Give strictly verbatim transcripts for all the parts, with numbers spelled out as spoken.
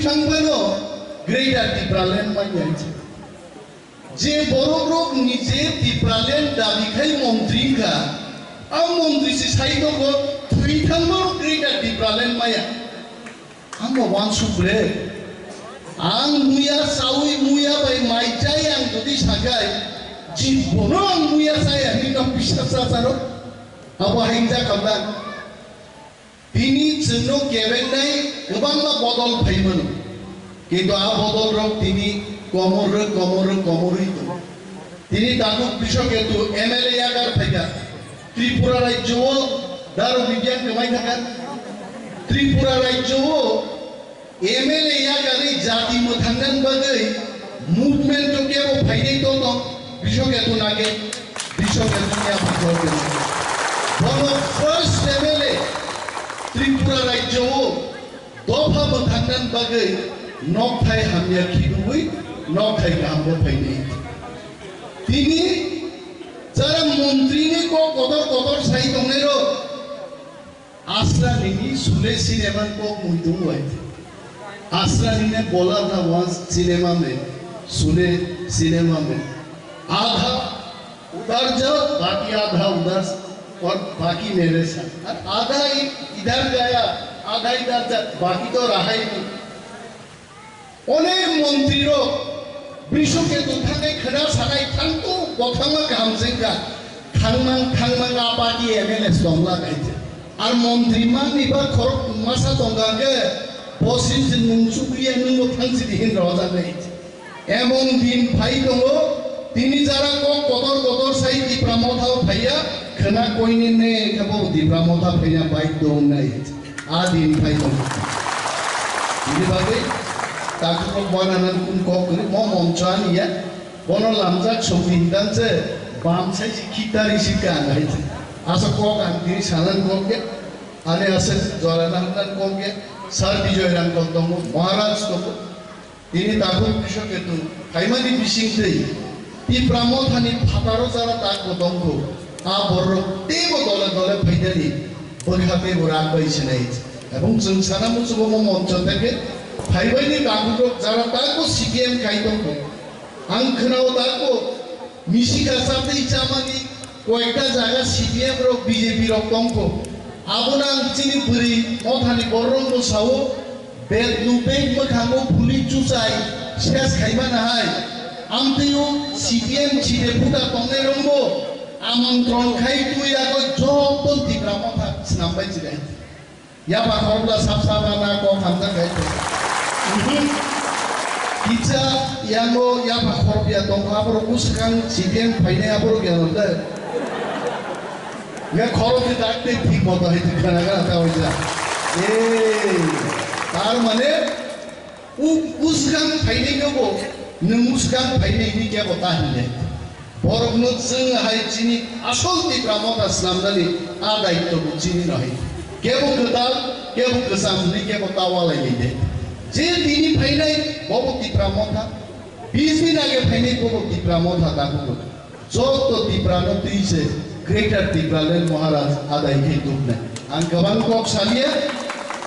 Thangphano Greater Tipraland manya. Je borok rok nije Tipraland dabi khai montri wngkha, a montri si sai tongo, thwi thangma Greater Tipraland maya. Ang bo wansuk le. Ang muya sawi muya bai mai jai ang jodi sakai, jibono ang muya saya hinwi no bisas sasaro. Abo hainja kamdan. Tini chwngno kebengnai kwbangma bodol phai mano. Kintu a bodol rok tini komor rw, komor rw, komor rwi tongo. Tini takhuk Krishoketu M L A yagar phaikha. Tripura rajyo o daro bibiyang kwmai thangkha. Tripura rajyo o M L A yakarwi jati mwthangna bagwi movement o kebo phainai tongno Krishoketu nake, Krishoketu ni yapha khorokhe. Bono first M L A Tripura rajyo o dopha mwthangna bagwi nokthai hamya khibiwi nokthai kaham bo phainai. Tini jara montri ni kok kotor kotor sai tongnai rok Asra nini sule cinema kok mui tung wai. Asra nini bola na wan cinema me, sule cinema me. Adha udhar ja, baki adha udhar aur baki mere saath. Aur adha i-, idhar gaya, adha idhar ja, baki to raha hi nahi. Onek montri rok Brishoketu thangwi khwna sanai thangtu bo thangma kaham se wngkha. Thangmang thangmang a party M L A songla khaite. Ar montri mangni ba khorok masa tongkha khe bo sini se nung chukliya nungbo thangsi di hin rojak nai. Emon din phai tongo, tini jara kok kotor kotor sai Tipra Motha o phaiya, khwna koini ne khe bo Tipra Motha phaina bai dong nai. A din phai tong. Bini bagwi takhuk rok bana nan kun kok kwrwi mo moncho ani ya. Bono lamjak songni hingdan se bam sai si khitari si kan hai. Asa kok ang tini sanan kok ya. Ani asa jora nan nan kok ya. Sir Bijoy Rangkol tongo, Maharaj tongo. Tini takhuk Krishoketu phaimani bisingtwi Tipra Mothani phataro jara tak bo tongkho. A borok teibo dole dole phaidani bwkha teibo rak bai sinai. Ebong chwng sana muchugo mo moncho teke phaibaini takhuk rok jara tak bo C P M kai tongkho. Ang khwnao tak bo Misi kasa tei chamani koekta jaga C P M rok B J P rok tongkho. Abono ang chini bwrwi mothani bororokno sao, bag no bag mwkhango phuli chuchai ses khaimani hai. Amtwio C P M chide phuta tongnairokbo amontron khai twi yago joto Tipra motha snambai chidai. Yapha khorokla sap sap na kok hamjak hai. Mhm. Kisa yango yapha khorok ya tong aborok bwswkang C P M phainai aborok ya nang dai. Ya khorok ni dak tei thik moto hai thik khana gana ta hoija. Eh, tar mane u-, bwswkang phainai nogo, nwng bwswkang phainai ni kebo ta hinle. Borokno chwng hai chini asol Tipra motha snamnani a daityo bo chini no hai. Kebo kwtal, kebo kwcham hwnwi kebo ta walai lai de. Je tini phainai bobo Tipra motha, bis din age phainai bobo Tipra motha ta bobo. Joto Tipra no twi se Greater Tipraland Maharaj adai khe tubnai. Ang kwbang kok saliya,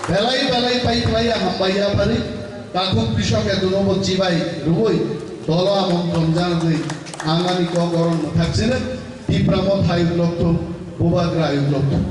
belai belai pai khlai ya hambai ya phari. Takhuk Krishoketu no bo chibai rwui dolo amon thomjak rwui ang ani kok borok mwthak sino Tipra motha ayuk lokthung, Bubagra ayuk lokthung.